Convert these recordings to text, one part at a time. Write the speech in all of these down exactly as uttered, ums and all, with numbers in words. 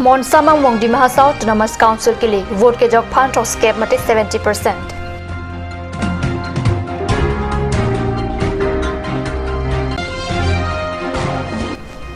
Monsam angbong Dima Hasao Autonomous Council kilik, vote kejok aphan throksi kep mate seventy percent.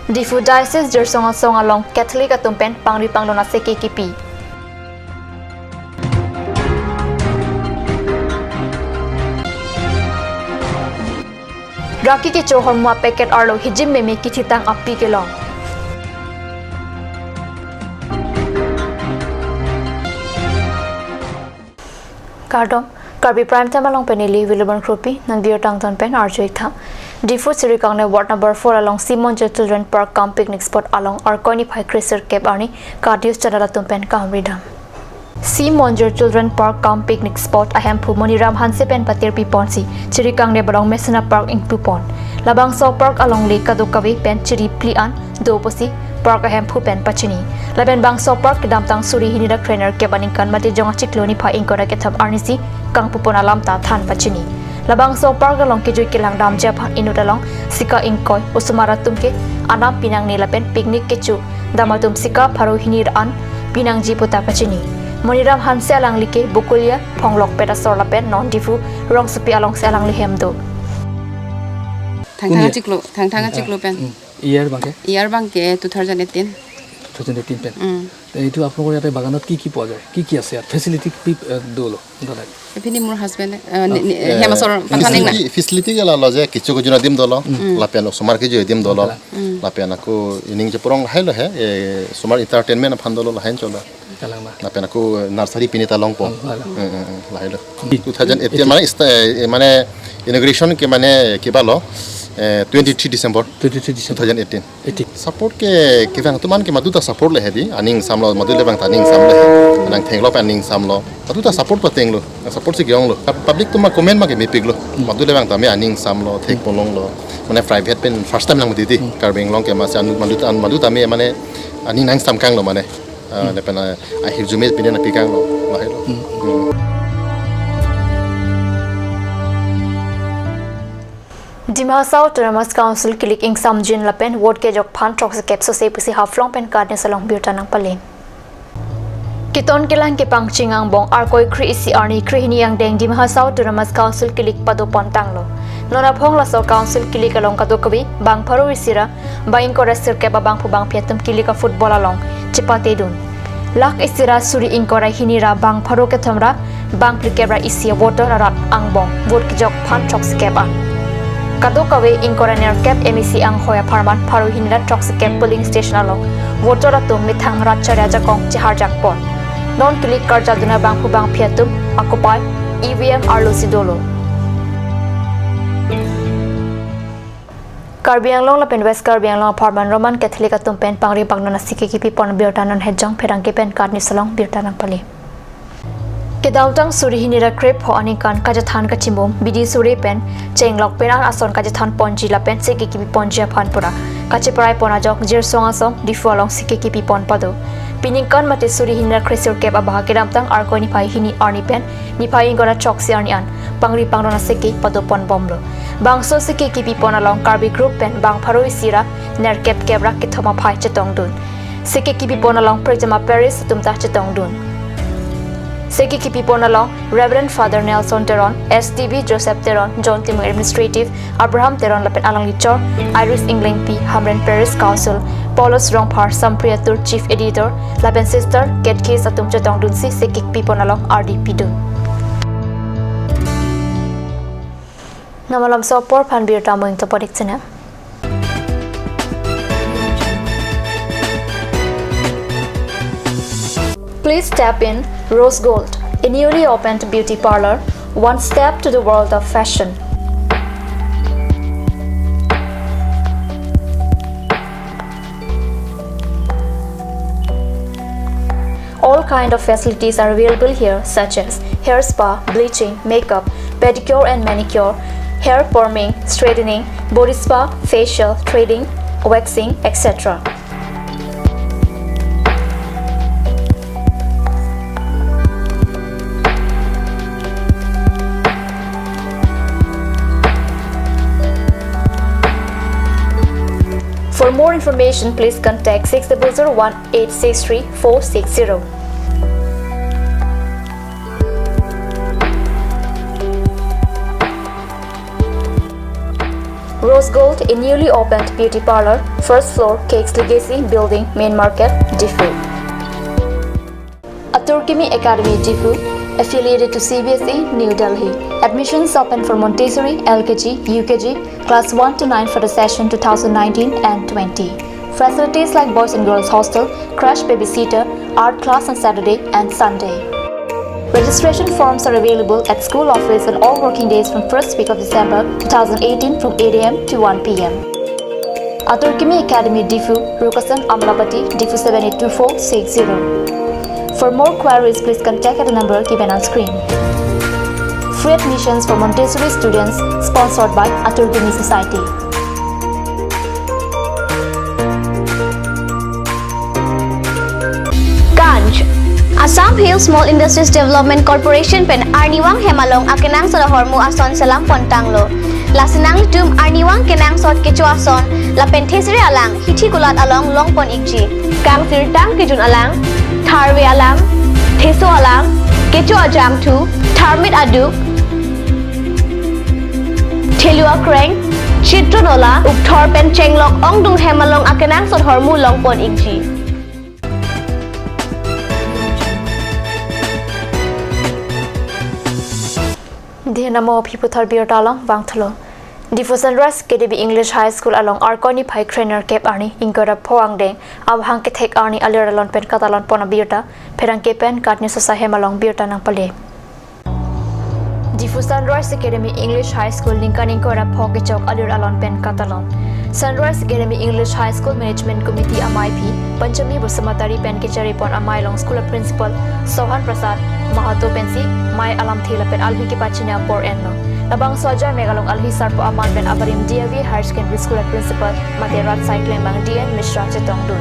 Diphu Diocese Jirsong Asong along Catholic atum pen pangri pangdon aseke kipi. Raki kecho hormu a-packet arlo hijim meme kithitang api kelong. Kardom, Karbi Prime Time along pen neli Wilibon Kropi, non birta angton pen arju-ik tha. Diphu Chirikangner Ward number four along Simonjir Children Park cum Picnic Spot along Arkoi niphai kre-sirkep arni Kat News Channel atum pen kahumri dam. Simonjir Children Park cum Picnic Spot ahemphu Moniram Hanse pen patirpi ponsi Chirikangner along Mesena Park ingpu pon. Labangso park alongle kadokave pen chiri phli an do pusi park ahemphu pen pachini. Lapen bangso park kedamtang suri hini ra kre-nerkep aningkan mate Jong achiklo niphai ingkoi ra kethom arnisi kangpu pon alam ta than pachini. Labangso park along kejui kelang damji aphan inut along sika ingkoi osomar atum ke anam pinangne lapen picnic kecho dam atum sika pharo hini ra an pinangji puta pachini. Moniram Hanse alangli ke Bokolia Phonglokpet asor lapen non Diphu rongsopi alongsi alangli hem do. Thangthang Kunya. Achiklo, thangthang achiklo pen. Hmm. Year abangke? Year abangke two thousand eighteen. Two thousand eighteen pen. Hmm. Te এইটো আপোনালোকৰ ইয়াতে বাগানত কি কি পোৱা যায়? কি কি আছে ইয়াত? ফেচিলিটি কি, এ, দলো? দাদা। Ephini mur husband, eh, ni, ni, eh, hem asor, facility, pathaning na. Facility ke lalo je, kecho kejun adim dolo, hmm, lapen osomar kejui adim dolo, hmm, lapen ako ining cheprong lahai lo he, eh, osomar entertainment aphan dolo lahai cholo. Kalang ma. Lapen ako nursery pini ta longpo. Hmm, kalang. Hmm, hmm, hmm, lahai lo. Hmm. Two thousand eighteen mane ista-, eh, mane inauguration ke mane kiba lo, eh, twenty-three December. Twenty-three December. Two thousand eighteen. Eighteen. Support ke kevang atum an ke maduta support le hedi, aning samlo, madu le bang ta aning samlo, nang thenglo pa aning samlo. Maduta support patenglo, support si ke-onglo. Pub-, public atum a-comment ma ke mepiklo. Hmm. Madu le bang ta me aning samlo, thek, hmm, ponlonglo. Mane private pen first time nang matiti, hmm, Karbi Anglong ke masi anu maduta, maduta me mane aning nang samkanglo mane. Ah, hmm, lapen, ah, ahirjume pine nangpikanglo, lahai lo. Hmm. Hmm. Dima Hasao Autonomous Council kilik ingsamjin lapen vote kejok aphan throksi kep sose pusi Haflong pen Kat News along birta nangpale. Keton kelang kepangching angbong Arkoi kre-isi arni kre-hini angdeng Dima Hasao Autonomous Council kilik pado pontanglo. Non aphong laso council kilik along kadokave bang pharo isi ra bang ingkoi ra sirkep abangphu bangphi atum kilik a-football along chepatedun. Lak isi ra suri ingkoi ra hini ra bang pharo kethom ra bang phlikep ra isi voter arat angbong vote kejok aphan throksi kep an. Kadokave ingkoi ra nerkep M A C anghoi apharman pharo hini ra throksi kep polling station along voter atum methang rat chari ajakong cheharjak pon. Non kilik karjadun abangphu bangphi atum akopai E V M arlo si dolo. Karbi Anglong lapen West Karbi Anglong apharman Roman Catholic atum pen pangri pangdon aseke kipi pon birta non hejong pherangke pen Kat News along birta nangpale. Kedamtang suri hini ra krepho aningkan kachethan kachimum bidi suri pen chenglok pen an ason kachethan ponji lapen seke kipi ponji aphan pura kacheprai pon ajok Jirsong Asong Diphu along seke kipi pon pado. Piningkan mate suri hini ra kre-sirkep abahak kedamtang Arkoi niphai hini arni pen niphai ingkoi ra throksi arni an pangri pangdon aseke pado pon bomlo. Bangso seke kipi pon along Karbi group pen bang pharo isi ra nerkep kep ra kethom aphai chetongdun. Seke kipi pon along prekjam a-parish atum ta chetongdun. Seke kipi pon along Reverend Father Nelson Teron, S D B Joseph Teron, John Timung Administrative, Abraham Teron lapen alangli chor, Iris Englengpi, Hamren Parish Council, Paulus Rongphar, Sampriya Tour Chief Editor, lapen Sister Catechist atum chetongdunsi seke kipi pon along ardi pidun. Non malomso apor aphan birta mo ingto podik channel. Please step in Rose Gold, a newly opened beauty parlor, one step to the world of fashion. All kind of facilities are available here, such as hair spa, bleaching, makeup, pedicure and manicure, hair perming, straightening, body spa, facial, threading, waxing, et cetera. For more information, please contact six double zero one eight six three four six zero. Rose Gold, a newly opened beauty parlour, first floor, Cakes Legacy Building, Main Market, Diphu. Atur Kimi Academy, Diphu, affiliated to C B S E, New Delhi. Admissions open for Montessori, L K G, U K G, class one to nine for the session two thousand nineteen and twenty. Facilities like boys and girls hostel, crash babysitter, art class on Saturday and Sunday. Registration forms are available at school office on all working days from first week of December two thousand eighteen from eight A M to one P M. Atur Kimi Academy, Diphu, Rukasan Amlapati, Diphu seven eight two four six zero. For more queries, please contact at the number given on screen. Free admissions for Montessori students, sponsored by Atur Kimi Society. Kanj. Assam Hill Small Industries Development Corporation pen arnivang hem along akenangsot ahormu ason selam pon tanglo. Lasi nanglitum arnivang kenangsot kecho ason lapen thesere alang hithi kulat along longpon ikji. Kangsirtang kejun alang, tharve alang, theso alang, kecho ajangthu, tharmit aduk, thelu akreng, chitro nola, ukthor pen chenglok ongdung hem along akenangsot ahormu longpon ikji. Dei namo aphi puthot birta along vangthulo. Diphu Sunrise Academy English High School along Arkoi niphai kre-nerkep arni ingkoi ra pho angdeng, Amahang kethek arni alir alon pen katalon pon abirta pherangke pen KAT News Asosa hem along birta nangpale. Diphu Sunrise Academy English High School ningkan ingkoi ra pho kechok alir alon pen katalon. Sunrise Academy English High School Management Committee amaiphi Panchami Basumatary pen kechere pon amei along school a principal Sohan Prasad Mahato pensi mei alamthe lapen alhi kepachini apor enlo. Labangso ajai mek along alhi sarpo aman pen abarim D A V Higher Secondary School a principal mate rat sai klengbang D N Mishra chetongdun.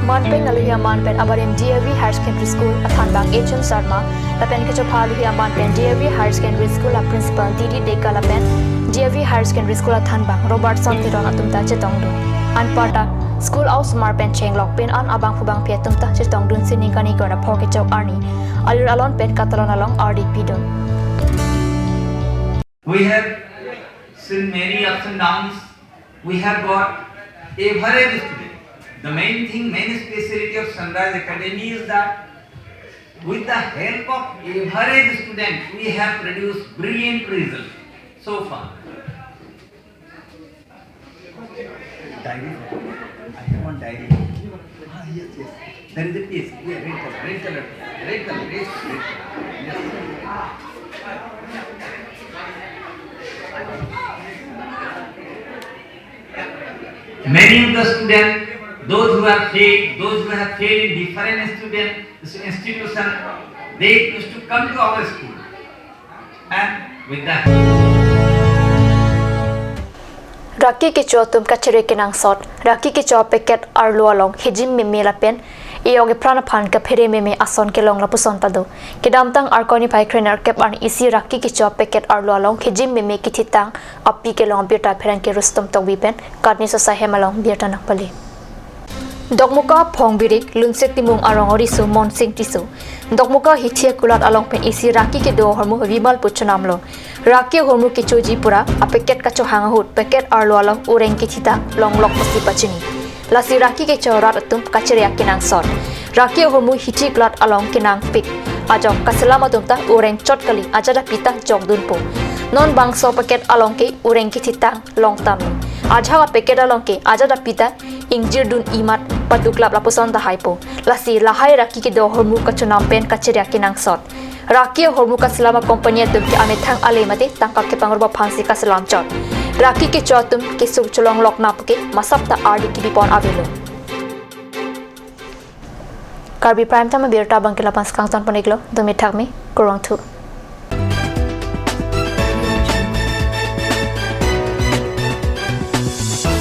Man pen alhi aman pen abarim D A V Higher Secondary School a thanbang H N Sharma lapen kechopha alhi aman pen D A V Higher Secondary School a principal D D Deka lapen D A V Higher Secondary School a thanbang Robertson Teron atum ta chetongdun. Anparta school a-osomar pen chenglok pen an abangphu bangphi atum ta chetongdunsi ningkan ingkoi ra pho kechok arni alir alon pen katalon along ardi pidun. We have seen many ups and downs. We have got average student. The main thing, main speciality of Sunrise Academy is that with the help of average student, we have produced brilliant result so far. Diary. I have one diary. Ah, yes, yes. There is a piece. Yeah, red color, red color, red color, red color. Yes. Many of the students, those who have failed, those who have failed in different student institution, they used to come to our school. And with that, raki kecho atum kachere kenangsot, raki kecho packet arlo along hijim meme lapen e-ok epran aphan kaphere meme ason kelong lapuson ta do. Kedamtang Arkoi niphai kre-nerkep arni isi raki kecho packet arlo along hijim meme kithitang api kelong abirta pherangke Rustom Tokbi pen KAT News Asosa hem along birta nangpale. Dokmoka Phongbirik Lunset Timung arong ariso Monsing Tisso. Dokmoka hithi akulat along pen isi raki kedo ahormu Vimal pu chonamlo. Raki ahormu kechoji pura a packet kachohang ahut packet arlo along ureng kithitang longlok pusi pachini. Lasi raki kecho rat atum kachere akenangsot. Raki ahormu hithi akulat along kenangpik. Ajok kaselam atum ta ureng chot kali, ajat api ta jokdunpo. Non bangso packet along ke ureng kithitang longtam. Ajahak a packet along ke ajat api ta ingjirdun imat patuklap lapuson tahaipo. Lasi lahai raki kedo ahormu kachonam pen kachere akenangsot. Raki ahormu kaselam a company atum ke amethang ale mate tangka kepangrum aphansi kaselam chot. Raki kecho atum kesung cholonglok nangpo ke masap ta ardi kibipon avelo. Karbi Prime Time abirta abangke lapu-an si kangton pon iklo, dome thakme, kurvangthu.